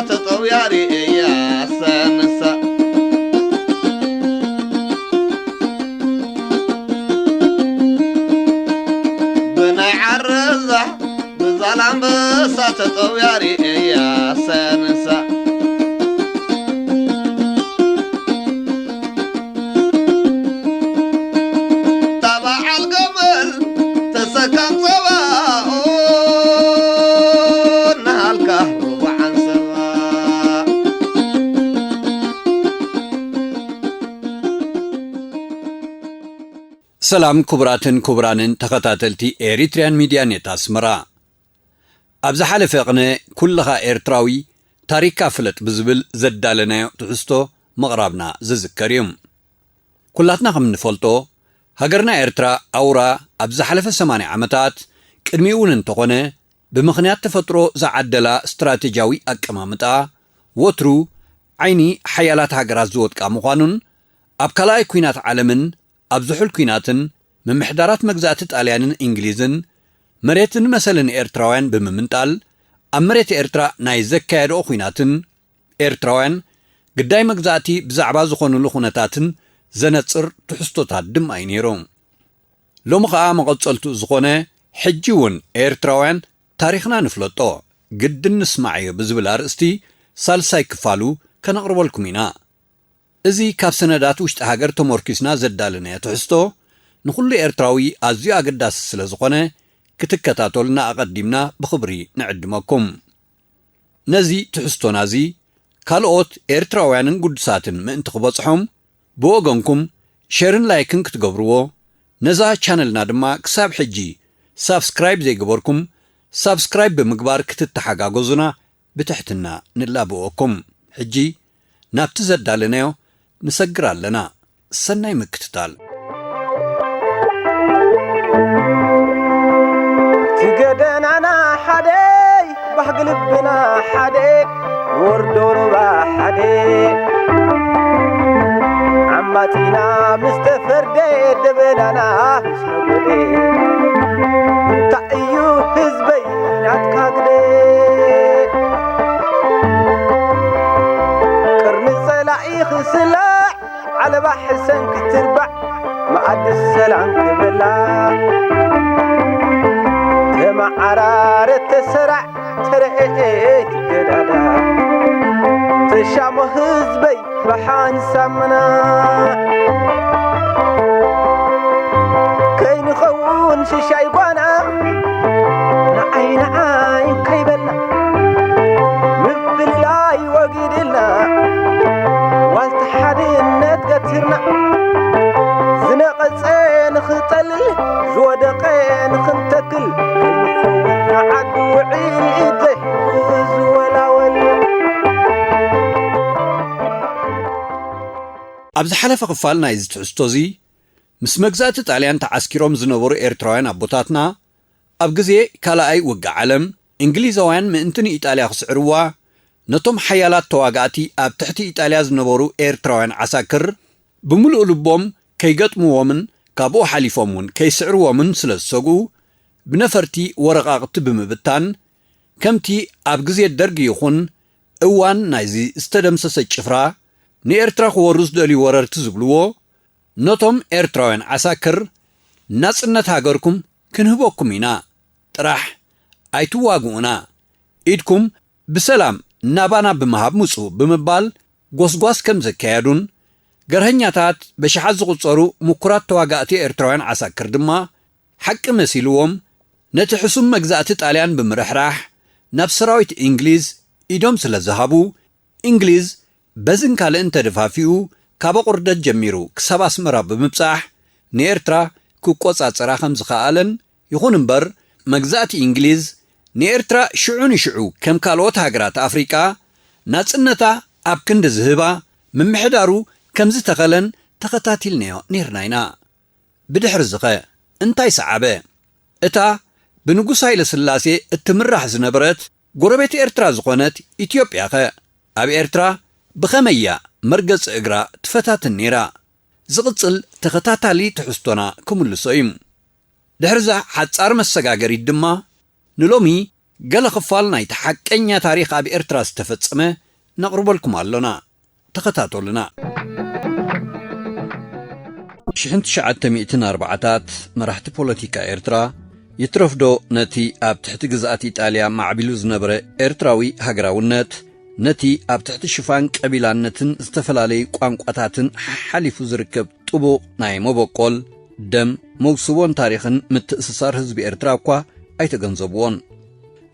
ተጠውያሪ እያ ሰንሳ ብናይ ዓረዛ ብዛላምበሳ ተጠውያሪ እያ ሰንሳ ታባዓል ገመል ተሰካም ጸባኦ ናሃልካ ሩባዓን ሰባ። ሰላም ክቡራትን ክቡራንን ተኸታተልቲ ኤሪትሪያን ሚድያ ኔት ኣስመራ። ኣብ ዝሓለፈ ቅነ ኩልኻ ኤርትራዊ ታሪካ ፍለጥ ብዝብል ዘዳለናዮ ትሕዝቶ ምቕራብና ዝዝከር እዩ። ኩላትና ከም እንፈልጦ፣ ሃገርና ኤርትራ ኣውራ ኣብ ዝሓለፈ ሰማንያ ዓመታት፣ ቅድሚኡ እውን እንተኾነ፣ ብምኽንያት ተፈጥሮ ዝዓደላ ስትራቴጂያዊ ኣቀማምጣ፣ ወትሩ ዓይኒ ሓያላት ሃገራት ዝወድቃ ምዃኑን፣ ኣብ ካልኣይ ኲናት ዓለምን ኣብ ዝሑል ኲናትን ምምሕዳራት መግዛእቲ ጣልያንን እንግሊዝን መሬትን መሰልን ኤርትራውያን ብምምንጣል ኣብ መሬት ኤርትራ ናይ ዘካየድኦ ኲናትን ኤርትራውያን ግዳይ መግዛእቲ ብዛዕባ ዝኾኑሉ ኩነታትን ዘነጽር ትሕዝቶታት ድማ እዩ ነይሩ። ሎሚ ኸኣ መቐጸልቱ ዝኾነ ሕጂ እውን ኤርትራውያን ታሪኽና ንፍለጦ ግድን ንስማዕ እዩ ብዝብል ኣርእስቲ ሳልሳይ ክፋሉ ከነቕርበልኩም ኢና። እዚ ካብ ሰነዳት ውሽጢ ሃገር ተመርኪስና ዘዳለናዮ ትሕዝቶ ንኹሉ ኤርትራዊ ኣዝዩ ኣገዳሲ ስለ ዝኾነ ክትከታተሉና ኣቐዲምና ብኽብሪ ንዕድመኩም። ነዚ ትሕዝቶና እዚ ካልኦት ኤርትራውያንን ግዱሳትን ምእንቲ ክበጽሖም ብወገንኩም ሸርን ላይክን ክትገብርዎ፣ ነዛ ቻነልና ድማ ክሳብ ሕጂ ሳብስክራይብ ዘይገበርኩም ሳብስክራይብ ብምግባር ክትተሓጋገዙና ብትሕትና ንላበወኩም። ሕጂ ናብቲ ዘዳለናዮ ንሰግር ኣለና። ሰናይ ምክትታል። ትገደናና ሓደ፣ ባህጊ ልብና ሓደ፣ ንወርዶ ሩባ ሓደ። ዓማጺና ምስ ተፈርደ፣ ደበናና ምስ ነጎደ፣ እንታይ እዩ ህዝበይ ናትካ ግደ? ቅርኒ ጸላኢ ክስላዕ፣ ዓለባ ሕሰን ክትርባዕ፣ መኣዲ ሰላም ክብላዕ፣ ተመዓራረ ተሰራዕ፣ ተረኤ ትገዳዳ፣ ተሻሞ ህዝበይ ብሓንሳብ ምናዕ። ከይንኸውን ሽሻይ ጓና፣ ንዓይ ንዓይ ከይበልና፣ ምፍልላይ ወጊድልና፣ ዋልታ ሓድነት ገቲርና፣ ዝነቐጸ ንኽጠልል፣ ዝወደቐ ንኽንተክል፣ ከይንኸውን ንዓዲ ውዒል፣ ኢድ ዘይሕዝ ዝወላወል። ኣብ ዝሓለፈ ክፋል ናይዚ ትሕዝቶ እዚ፣ ምስ መግዛእቲ ጣልያን ተዓስኪሮም ዝነበሩ ኤርትራውያን ኣቦታትና፣ ኣብ ግዜ ካልኣይ ውግእ ዓለም፣ እንግሊዛውያን ምእንቲ ንኢጣልያ ክስዕርዋ፣ ነቶም ሓያላት ተዋጋእቲ ኣብ ትሕቲ ኢጣልያ ዝነበሩ ኤርትራውያን ዓሳክር፣ ብምሉእ ልቦም ከይገጥምዎምን ካብኡ ሓሊፎም እውን ከይስዕርዎምን ስለ ዝሰግኡ፣ ብነፈርቲ ወረቓቕቲ ብምብታን፣ ከምቲ ኣብ ግዜ ደርጊ ይኹን እዋን ናይዚ ዝተደምሰሰ ጭፍራ፣ ንኤርትራ ክወሩ ዝደልዩ ወረርቲ ዝብልዎ፣ ነቶም ኤርትራውያን ዓሳክር፣ ናጽነት ሃገርኩም ክንህበኩም ኢና፣ ጥራሕ ኣይትዋግኡና፣ ኢድኩም ብሰላም ናባና ብምሃብ ምጹ ብምባል ጎስጓስ ከም ዘካየዱን፣ ገርሀኛታት በሽሓት ዝቑጸሩ ምኩራት ተዋጋእቲ ኤርትራውያን ዓሳክር ድማ፣ ሓቂ መሲልዎም፣ ነቲ ሕሱም መግዛእቲ ጣልያን ብምርሕራሕ፣ ናብ ሰራዊት እንግሊዝ ኢዶም ስለ ዝሃቡ፣ እንግሊዝ በዝን ካልእን ተደፋፊኡ፣ ካብ ኣቑርደት ጀሚሩ ክሳብ ኣስመራ ብምብጻሕ፣ ንኤርትራ ክቆጻጸራ ከም ዝኸኣለን፣ ይኹን እምበር፣ መግዛእቲ እንግሊዝ ንኤርትራ ሽዑ ንሽዑ ከም ካልኦት ሃገራት ኣፍሪቃ ናጽነታ ኣብ ክንዲ ዝህባ፣ ምምሕዳሩ ከም ዝተኸለን ተኸታቲልናዮ ኔርና ኢና። ብድሕርዚኸ እንታይ ሰዓበ? እታ ብንጉስ ሃይለ ስላሴ እትምራሕ ዝነበረት ጎረቤት ኤርትራ ዝኾነት ኢትዮጵያኸ ኣብ ኤርትራ ብኸመይ እያ መርገጺ እግራ ትፈታትን ነይራ? ዝቕጽል ተኸታታሊ ትሕዝቶና ክምልሶ እዩ። ድሕርዛ ሓጻር መሰጋገሪት ድማ ንሎሚ ገለ ክፋል ናይቲ ሓቀኛ ታሪኽ ኣብ ኤርትራ ዝተፈጸመ ነቕርበልኩም ኣሎና። ተኸታተሉና። ሽሕን ትሽዓተ ሚእትን ኣርባዓታት መራሕቲ ፖለቲካ ኤርትራ፣ ይትረፍዶ ነቲ ኣብ ትሕቲ ግዝኣት ኢጣልያ ማዕቢሉ ዝነበረ ኤርትራዊ ሃገራውነት፣ ነቲ ኣብ ትሕቲ ሽፋን ቀቢላነትን ዝተፈላለዩ ቋንቋታትን ሓሓሊፉ ዝርከብ ጥቡቕ ናይ መበቆል፣ ደም፣ መውስቦን ታሪኽን ምትእስሳር ህዝቢ ኤርትራ እኳ ኣይተገንዘብዎን።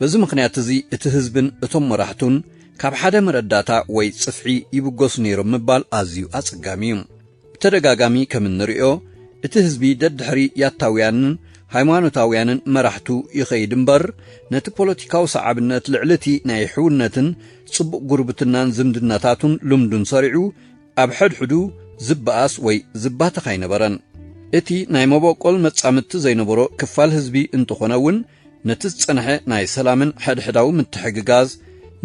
በዚ ምኽንያት እዚ እቲ ህዝብን እቶም መራሕቱን ካብ ሓደ መረዳእታ ወይ ጽፍሒ ይብገሱ ነይሮም ምባል ኣዝዩ ኣጸጋሚ እዩ። ብተደጋጋሚ ከም እንርእዮ፣ እቲ ህዝቢ ደድሕሪ ያታውያንን ሃይማኖታውያንን መራሕቱ ይኸይድ እምበር፣ ነቲ ፖለቲካዊ ሰዓብነት ልዕሊ እቲ ናይ ሕውነትን ጽቡቕ ጉርብትናን ዝምድናታቱን ልምዱን ሰሪዑ፣ ኣብ ሕድሕዱ ዝበኣስ ወይ ዝባተኽ ኣይነበረን። እቲ ናይ መበቆል መጻምድቲ ዘይነበሮ ክፋል ህዝቢ እንተኾነ እውን፣ ነቲ ዝጸንሐ ናይ ሰላምን ሕድሕዳዊ ምትሕግጋዝ፣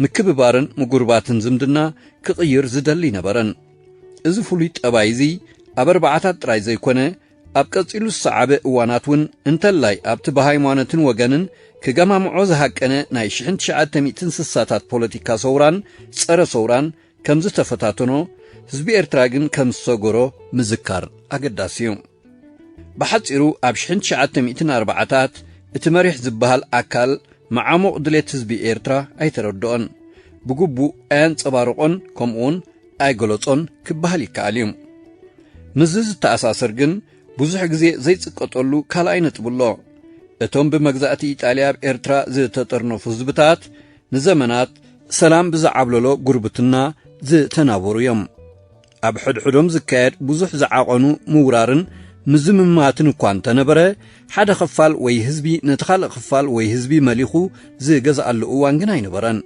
ምክብባርን ምጉርባትን ዝምድና ክቕይር ዝደሊ ኣይነበረን። እዚ ፍሉይ ጠባይ እዚ ኣብ ኣርባዓታት ጥራይ ዘይኮነ፣ ኣብ ቀጺሉ ዝሰዓበ እዋናት እውን፣ እንተላይ ኣብቲ ብሃይማኖትን ወገንን ክገማምዖ ዝሃቀነ ናይ ሽሕን ትሽዓተ ሚእትን ስሳታት ፖለቲካ ሰውራን ጸረ ሰውራን ከም ዝተፈታተኖ፣ ህዝቢ ኤርትራ ግን ከም ዝሰገሮ ምዝካር ኣገዳሲ እዩ። ብሓጺሩ፣ ኣብ ሽሕን ትሽዓተ ሚእትን ኣርባዓታት እቲ መሪሕ ዝበሃል ኣካል መዓሙቕ ድሌት ህዝቢ ኤርትራ ኣይተረድኦን፣ ብግቡእ ኣየንጸባረቖን፣ ከምኡውን ኣይገለጾን ክበሃል ይከኣል እዩ። ምስዚ ዝተኣሳሰር ግን፣ ብዙሕ ግዜ ዘይጽቀጠሉ ካልኣይ ነጥቢ ኣሎ። እቶም ብመግዛእቲ ኢጣልያ ኣብ ኤርትራ ዝተጠርነፉ ህዝብታት፣ ንዘመናት ሰላም ብዝዓብለሎ ጉርብትና ዝተናበሩ እዮም። ኣብ ሕድሕዶም ዝካየድ ብዙሕ ዝዓቐኑ ምውራርን ምዝምማትን እኳ እንተነበረ፣ ሓደ ክፋል ወይ ህዝቢ ነቲ ካልእ ክፋል ወይ ህዝቢ መሊኹ ዝገዝኣሉ እዋን ግን ኣይነበረን።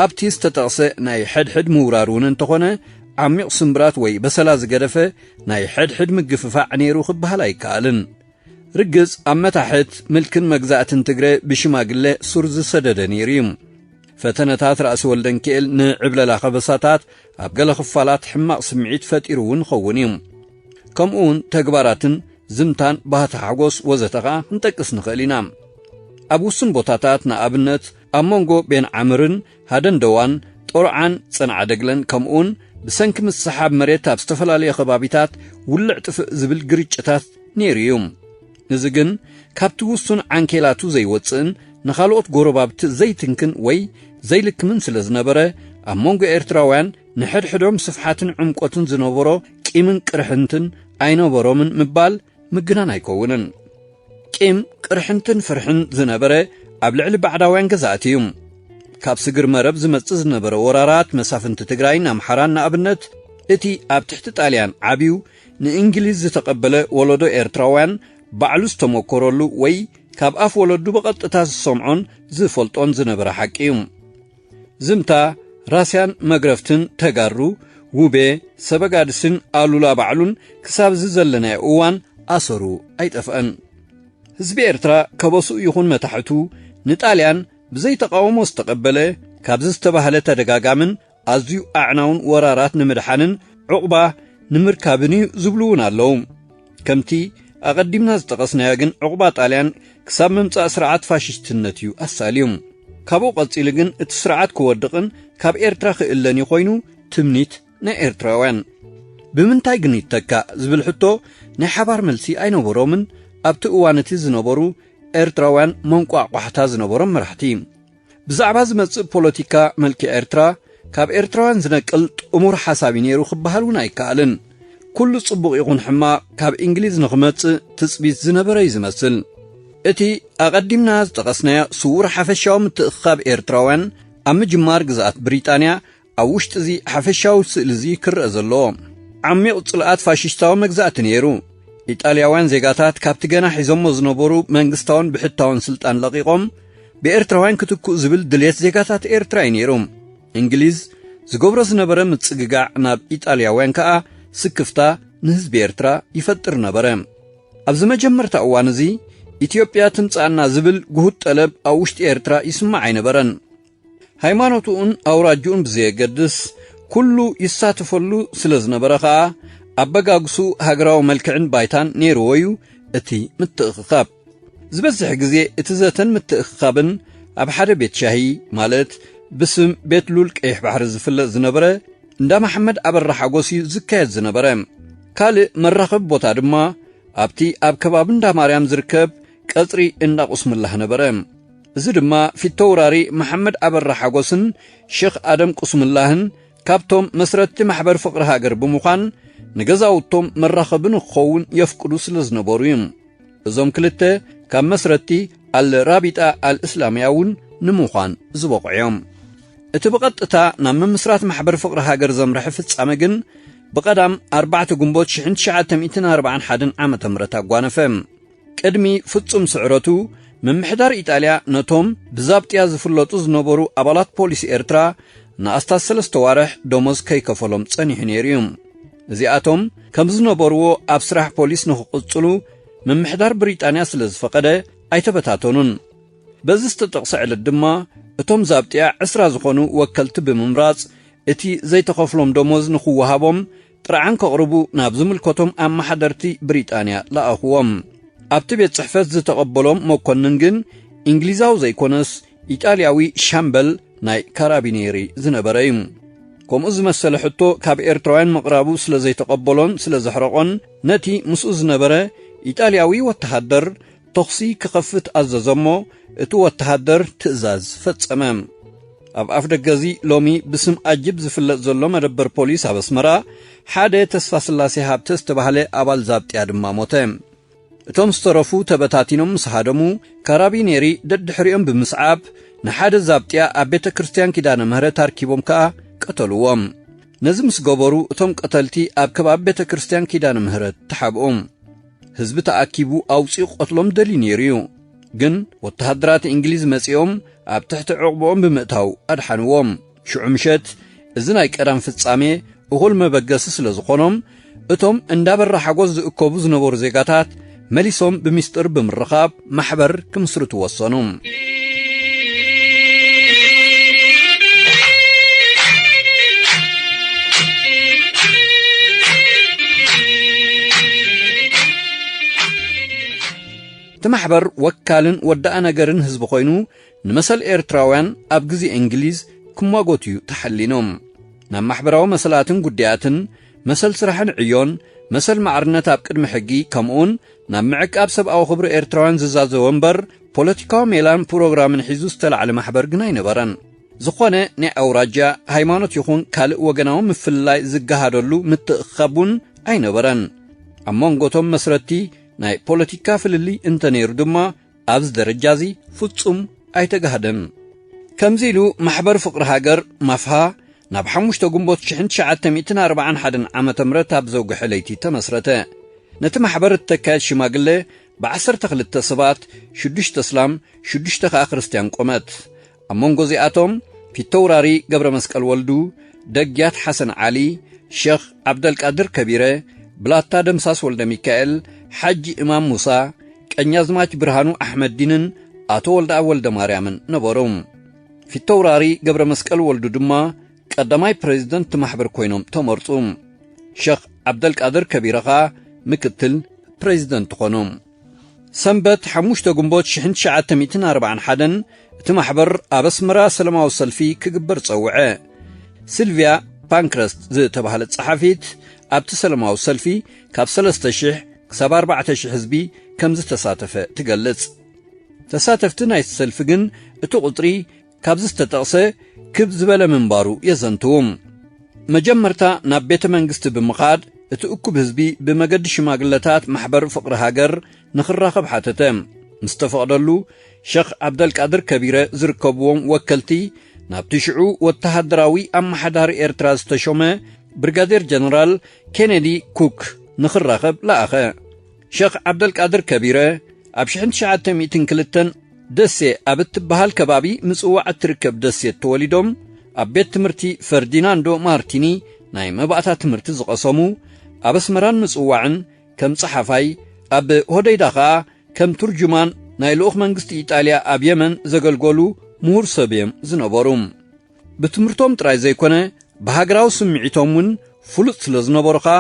ኣብቲ ዝተጠቕሰ ናይ ሕድሕድ ምውራር እውን እንተኾነ፣ ዓሚቕ ስምብራት ወይ በሰላ ዝገደፈ ናይ ሕድሕድ ምግፍፋዕ ነይሩ ክበሃል ኣይከኣልን። ርግጽ፣ ኣብ መታሕት ምልክን መግዛእትን ትግረ ብሽማግለ ሱር ዝሰደደ ነይሩ እዩ። ፈተነታት ራእሲ ወልደንኪኤል ንዕብለላ ከበሳታት ኣብ ገለ ክፋላት ሕማቕ ስምዒት ፈጢሩ እውን ይኸውን እዩ። ከምኡውን ተግባራትን ዝምታን ባህታ ሓጎስ ወዘተ ኸኣ ክንጠቅስ ንኽእል ኢና። ኣብ ውሱን ቦታታት፣ ንኣብነት፣ ኣብ መንጎ ቤን ዓምርን ሃደንደዋን፣ ጦርዓን ጸንዓ ደግለን፣ ከምኡውን ብሰንኪ ምስሓብ መሬት ኣብ ዝተፈላለየ ከባቢታት ውልዕ ጥፍእ ዝብል ግርጭታት ነይሩ እዩ። እዚ ግን ካብቲ ውሱን ዓንኬላቱ ዘይወጽእን ንኻልኦት ጎረባብቲ ዘይትንክን ወይ ዘይልክምን ስለ ዝነበረ፣ ኣብ መንጎ ኤርትራውያን ንሕድሕዶም ስፍሓትን ዕምቆትን ዝነበሮ ቂምን ቅርሕንትን ኣይነበሮምን ምባል ምግናን ኣይከውንን። ቂም፣ ቅርሕንትን ፍርሕን ዝነበረ ኣብ ልዕሊ ባዕዳውያን ገዛእቲ እዩ። ካብ ስግር መረብ ዝመጽእ ዝነበረ ወራራት መሳፍንቲ ትግራይን ኣምሓራን ንኣብነት፣ እቲ ኣብ ትሕቲ ጣልያን ዓብዩ ንእንግሊዝ ዝተቐበለ ወለዶ ኤርትራውያን ባዕሉ ዝተመኮረሉ ወይ ካብ ኣፍ ወለዱ ብቐጥታ ዝሰምዖን ዝፈልጦን ዝነበረ ሓቂ እዩ። ዝምታ፣ ራስያን መግረፍትን ተጋሩ፣ ውቤ፣ ሰበጋድስን ኣሉላ ባዕሉን ክሳብ እዚ ዘለናዮ እዋን ኣሰሩ ኣይጠፍአን። ህዝቢ ኤርትራ ከበስኡ ይኹን መታሕቱ ንጣልያን ብዘይ ተቓውሞ ዝተቐበለ፣ ካብዚ ዝተባህለ ተደጋጋምን ኣዝዩ ኣዕናውን ወራራት ንምድሓንን ዑቕባ ንምርካብን እዩ ዝብሉ እውን ኣለዉ። ከምቲ ኣቐዲምና ዝጠቐስናዮ ግን፣ ዑቕባ ጣልያን ክሳብ ምምጻእ ስርዓት ፋሽስትነት እዩ ኣሳልዩ። ካብኡ ቀጺሉ ግን እቲ ስርዓት ክወድቕን ካብ ኤርትራ ክእለን እዩ ኮይኑ ትምኒት ናይ ኤርትራውያን። ብምንታይ ግን ይተካእ ዝብል ሕቶ ናይ ሓባር መልሲ ኣይነበሮምን ኣብቲ እዋን እቲ ዝነበሩ ኤርትራውያን መንቋቋሕታ ዝነበሮም መራሕቲ። ብዛዕባ ዝመጽእ ፖለቲካ መልክዕ ኤርትራ ካብ ኤርትራውያን ዝነቅል ጥሙር ሓሳብ እዩ ነይሩ ክበሃል እውን ኣይከኣልን። ኩሉ ጽቡቕ ይኹን ሕማቕ ካብ እንግሊዝ ንኽመጽእ ትጽቢት ዝነበረ እዩ ዝመስል። እቲ ኣቐዲምና ዝጠቐስናዮ ስዉር ሓፈሻዊ ምትእኽኻብ ኤርትራውያን ኣብ ምጅማር ግዝኣት ብሪጣንያ ኣብ ውሽጢ እዚ ሓፈሻዊ ስእሊ እዚ ክረአ ዘለዎ ዓሚቕ ጽልኣት ፋሽስታዊ መግዛእቲ ነይሩ። ኢጣልያውያን ዜጋታት ካብቲ ገና ሒዞሞ ዝነበሩ መንግስታውን ብሕታውን ስልጣን ለቒቖም ብኤርትራውያን ክትክኡ ዝብል ድልየት ዜጋታት ኤርትራ እዩ ነይሩ። እንግሊዝ ዝገብሮ ዝነበረ ምጽግጋዕ ናብ ኢጣልያውያን ከኣ ስክፍታ ንህዝቢ ኤርትራ ይፈጥር ነበረ። ኣብዚ መጀመርታ እዋን እዚ ኢትዮጵያ ትምጻእና ዝብል ግሁድ ጠለብ ኣብ ውሽጢ ኤርትራ ይስማዕ ኣይነበረን። ሃይማኖትኡን ኣውራጅኡን ብዘየገድስ፣ ኩሉ ይሳተፈሉ ስለ ዝነበረ ኸኣ፣ ኣበጋግስኡ ሃገራዊ መልክዕን ባይታን ነይርዎ እዩ እቲ ምትእኽኻብ። ዝበዝሕ ግዜ እቲ ዘተን ምትእኽኻብን ኣብ ሓደ ቤት ሻሂ፣ ማለት ብስም ቤት ሉል ቀይሕ ባሕሪ ዝፍለጥ ዝነበረ፣ እንዳ መሓመድ ኣበራ ሓጎስ እዩ ዝካየድ ዝነበረ። ካልእ መራኸቢ ቦታ ድማ ኣብቲ ኣብ ከባቢ እንዳ ማርያም ዝርከብ ቀጽሪ እንዳ ቁስምላህ ነበረ። እዚ ድማ ፊተውራሪ መሓመድ ኣበራ ሓጎስን ሼኽ ኣደም ቁስምላህን ካብቶም መስረትቲ ማሕበር ፍቕሪ ሃገር ብምዃን፣ ንገዛውቶም መራኸቢ ንክኸውን የፍቅዱ ስለ ዝነበሩ እዩ። እዞም ክልተ ካብ መስረትቲ ኣልራቢጣ ኣልእስላምያ እውን ንምዃን ዝበቑዑ እዮም። እቲ ብቐጥታ ናብ ምምስራት ማሕበር ፍቕሪ ሃገር ዘምርሐ ፍጻመ ግን ብቐዳም ኣርባዕተ ግንቦት ሽሕን ትሽዓተ ሚእትን ኣርባዓን ሓደን ዓመተ ምህረት ኣጓነፈ። ቅድሚ ፍጹም ስዕረቱ፣ ምምሕዳር ኢጣልያ ነቶም ብዛብጥያ ዝፍለጡ ዝነበሩ ኣባላት ፖሊስ ኤርትራ ንኣስታት ሰለስተ ዋርሕ ደሞዝ ከይከፈሎም ጸኒሑ ነይሩ እዩ። እዚኣቶም ከም ዝነበርዎ ኣብ ስራሕ ፖሊስ ንኽቕጽሉ ምምሕዳር ብሪጣንያ ስለ ዝፈቐደ ኣይተበታተኑን። በዚ ዝተጠቕሰ ዕለት ድማ እቶም ዛብጥያ ዕስራ ዝኾኑ ወከልቲ ብምምራጽ እቲ ዘይተኸፍሎም ደሞዝ ንኽወሃቦም ጥርዓን ከቕርቡ ናብ ዝምልከቶም ኣመሓደርቲ ብሪጣንያ ለኣኽዎም። ኣብቲ ቤት ጽሕፈት ዝተቐበሎም መኮንን ግን እንግሊዛዊ ዘይኮነስ ኢጣልያዊ ሻምበል ናይ ካራቢኔሪ ዝነበረ እዩ። ከምኡ ዝመሰለ ሕቶ ካብ ኤርትራውያን ምቕራቡ ስለ ዘይተቐበሎን ስለ ዘሕረቖን ነቲ ምስኡ ዝነበረ ኢጣልያዊ ወተሃደር ተኹሲ ክኸፍት ኣዘዘ እሞ እቲ ወተሃደር ትእዛዝ ፈጸመ። ኣብ ኣፍ ደገ እዚ ሎሚ ብስም ኣጅብ ዝፍለጥ ዘሎ መደበር ፖሊስ ኣብ ኣስመራ ሓደ ተስፋ ስላሴ ሃብተ ዝተባህለ ኣባል ዛብጥያ ድማ ሞተ። እቶም ዝተረፉ ተበታቲኖም ምስ ሃደሙ፣ ካራቢኔሪ ደድሕሪኦም ብምስዓብ ንሓደ ዛብጥያ ኣብ ቤተ ክርስቲያን ኪዳነ ምህረት ኣርኪቦም ከኣ ቀተልዎም። ነዚ ምስ ገበሩ እቶም ቀተልቲ ኣብ ከባቢ ቤተ ክርስቲያን ኪዳነ ምህረት ተሓብኡ። ህዝቢ ተኣኪቡ ኣውጺኡ ክቐትሎም ደልዩ ነይሩ እዩ። ግን ወተሃደራት እንግሊዝ መጺኦም ኣብ ትሕቲ ዕቑብኦም ብምእታው ኣድሓንዎም። ሽዑ ምሸት እዚ ናይ ቀዳም ፍጻሜ እኹል መበገሲ ስለ ዝኾኖም፣ እቶም እንዳበራ ሓጎስ ዝእከቡ ዝነበሩ ዜጋታት መሊሶም ብሚስጥር ብምርኻብ ማሕበር ክምስርቱ ወሰኑ። እቲ ማሕበር ወካልን ወዳኣ ነገርን ህዝቢ ኮይኑ፣ ንመሰል ኤርትራውያን ኣብ ግዜ እንግሊዝ ክሟጎት እዩ ተሓሊኑ። ናብ ማሕበራዊ መሰላትን ጉዳያትን፣ መሰል ስራሕን ዕዮን፣ መሰል ማዕርነት ኣብ ቅድሚ ሕጊ፣ ከምኡውን ናብ ምዕቃብ ሰብኣዊ ክብሪ ኤርትራውያን ዝዛዘወ እምበር፣ ፖለቲካዊ ሜላን ፕሮግራምን ሒዙ ዝተላዕለ ማሕበር ግን ኣይነበረን። ዝኾነ ናይ ኣውራጃ፣ ሃይማኖት ይኹን ካልእ ወገናዊ ምፍልላይ ዝገሃደሉ ምትእኽኻብ እውን ኣይነበረን። ኣብ መንጎቶም መስረቲ ናይ ፖለቲካ ፍልልይ እንተነይሩ ድማ ኣብዚ ደረጃ እዚ ፍጹም ኣይተጋህደን። ከምዚ ኢሉ ማሕበር ፍቕሪ ሃገር፣ ማፍሃ፣ ናብ ሓሙሽተ ግንቦት ሽሕን ትሽዓተ ሚእትን ኣርባዓን ሓደን ዓመተ ምህረት ኣብ ዘውግሐ ለይቲ ተመስረተ። ነቲ ማሕበር እተካየድ ሽማግለ ብዓሰርተ ክልተ ሰባት፣ ሽዱሽተ እስላም፣ ሽዱሽተ ከኣ ክርስትያን ቆመት። ኣብ መንጎ እዚኣቶም ፊተውራሪ ገብረ መስቀል ወልዱ፣ ደግያት ሓሰን ዓሊ፣ ሸኽ ዓብደልቃድር ከቢረ፣ ብላታ ደምሳስ ወልደ ሚካኤል፣ ሓጂ እማም ሙሳ፣ ቀኛዝማች ብርሃኑ ኣሕመዲንን ኣቶ ወልደኣብ ወልደ ማርያምን ነበሩ። ፊተውራሪ ገብረ መስቀል ወልዱ ድማ ቀዳማይ ፕሬዚደንት ማሕበር ኮይኖም ተመርጹ። ሸኽ ዓብደልቃድር ከቢረ ኸኣ ምክትል ፕሬዚደንት ኾኑ። ሰንበት ሓሙሽተ ግንቦት ሽሕን ትሽዓተ ሚእትን ኣርባዓን ሓደን እቲ ማሕበር ኣብ ኣስመራ ሰላማዊ ሰልፊ ክግበር ጸውዐ። ሲልቪያ ፓንክረስት ዝተባህለት ጸሓፊት ኣብቲ ሰላማዊ ሰልፊ ካብ ሰለስተ ሽሕ ክሳብ ኣርባዕተ ሽሕ ህዝቢ ከም ዝተሳተፈ ትገልጽ። ተሳተፍቲ ናይቲ ሰልፊ ግን እቲ ቁጽሪ ካብዚ ዝተጠቕሰ ክብ ዝበለ ምንባሩ የዘንትዉ። መጀመርታ ናብ ቤተ መንግስቲ ብምኻድ እቲ እኩብ ህዝቢ ብመገዲ ሽማግለታት ማሕበር ፍቕሪ ሃገር ንኽራኸብ ሓተተ። ምስ ተፈቕደሉ፣ ሸኽ ዓብደልቃድር ከቢረ ዝርከብዎም ወከልቲ ናብቲ ሽዑ ወተሃደራዊ ኣመሓዳሪ ኤርትራ ዝተሾመ ብርጋዴር ጀነራል ኬነዲ ኩክ ንኽራኸብ ለኣኸ። ሸኽ ዓብደልቃድር ከቢረ ኣብ ሽሕን ትሽዓተ ሚእትን ክልተን ደሴ ኣብ እትበሃል ከባቢ ምጽዋዕ እትርከብ ደሴት ተወሊዶም፣ ኣብ ቤት ትምህርቲ ፈርዲናንዶ ማርቲኒ ናይ መባእታ ትምህርቲ ዝቐሰሙ፣ ኣብ ኣስመራን ምጽዋዕን ከም ጸሓፋይ፣ ኣብ ሆደይዳ ኸኣ ከም ቱርጁማን ናይ ልኡኽ መንግስቲ ኢጣልያ ኣብ የመን ዘገልገሉ ምሁር ሰብ እዮም ዝነበሩ። ብትምህርቶም ጥራይ ዘይኮነ፣ ብሃገራዊ ስምዒቶም እውን ፍሉጥ ስለ ዝነበሩ ኸኣ፣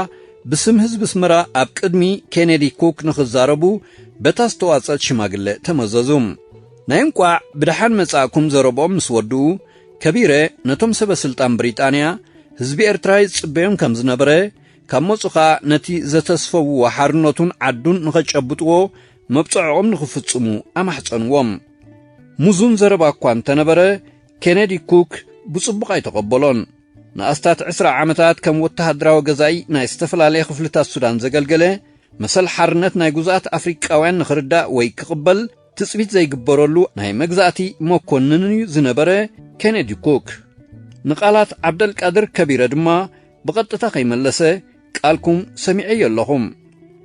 ብስም ህዝቢ ኣስመራ ኣብ ቅድሚ ኬነዲ ኩክ ንኽዛረቡ በታ ዝተዋጸት ሽማግለ ተመዘዙ። ናይ እንቋዕ ብደሓን መጻእኩም ዘረብኦም ምስ ወድኡ፣ ከቢረ ነቶም ሰበ ስልጣን ብሪጣንያ፣ ህዝቢ ኤርትራ ይጽበዮም ከም ዝነበረ፣ ካብ መጹ ኸኣ ነቲ ዘተስፈውዎ ሓርነቱን ዓዱን ንኸጨብጥዎ መብጽዖኦም ንኽፍጽሙ ኣማሕጸንዎም። ሙዙን ዘረባ እኳ እንተነበረ፣ ኬነዲ ኩክ ብጽቡቕ ኣይተቐበሎን። ንኣስታት ዕስራ ዓመታት ከም ወተሃደራዊ ገዛኢ ናይ ዝተፈላለየ ክፍልታት ሱዳን ዘገልገለ፣ መሰል ሓርነት ናይ ግዙኣት ኣፍሪቃውያን ንኽርዳእ ወይ ክቕበል ትጽቢት ዘይግበረሉ ናይ መግዛእቲ መኮንንን እዩ ዝነበረ ኬነዲ ኩክ። ንቓላት ዓብደልቃድር ከቢረ ድማ ብቐጥታ ከይመለሰ፣ "ቃልኩም ሰሚዐዮ ኣለኹም።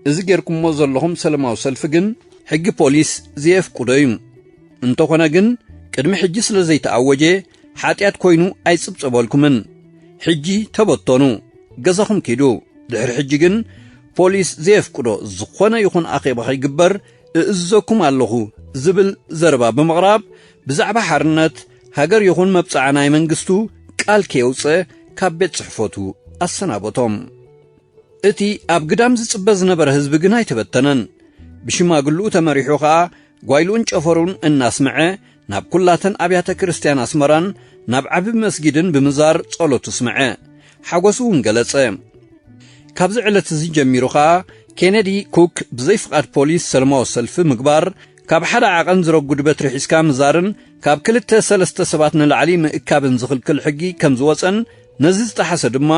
እዚ ጌርኩሞ ዘለኹም ሰለማዊ ሰልፊ ግን ሕጊ ፖሊስ ዘየፍቅዶ እዩ። እንተኾነ ግን ቅድሚ ሕጂ ስለ ዘይተኣወጀ ሓጢኣት ኮይኑ ኣይጽብጸበልኩምን። ሕጂ ተበተኑ፣ ገዛኹም ኪዱ። ድሕሪ ሕጂ ግን ፖሊስ ዘየፍቅዶ ዝኾነ ይኹን ኣኼባ ከይግበር እእዝዘኩም ኣለኹ" ዝብል ዘረባ ብምቕራብ፣ ብዛዕባ ሓርነት ሃገር ይኹን መብጽዓ ናይ መንግስቱ ቃል ከየውጸ ካብ ቤት ጽሕፈቱ ኣሰናበቶም። እቲ ኣብ ግዳም ዝጽበ ዝነበረ ህዝቢ ግን ኣይተበተነን። ብሽማግልኡ ተመሪሑ ኸኣ ጓይልኡን ጨፈሩን እናስምዐ ናብ ኩላተን ኣብያተ ክርስትያን ኣስመራን ናብ ዓቢ መስጊድን ብምዛር ጸሎቱ ስምዐ። ሓጎሱ እውን ገለጸ። ካብዚ ዕለት እዚ ጀሚሩ ኸኣ ኬነዲ ኩክ ብዘይ ፍቓድ ፖሊስ ሰለማዊ ሰልፊ ምግባር፣ ካብ ሓደ ዓቐን ዝረጉድ በትሪ ሒዝካ ምዛርን ካብ ክልተ ሰለስተ ሰባት ንላዕሊ ምእካብን ዝኽልክል ሕጊ ከም ዝወጸን፣ ነዚ ዝጠሓሰ ድማ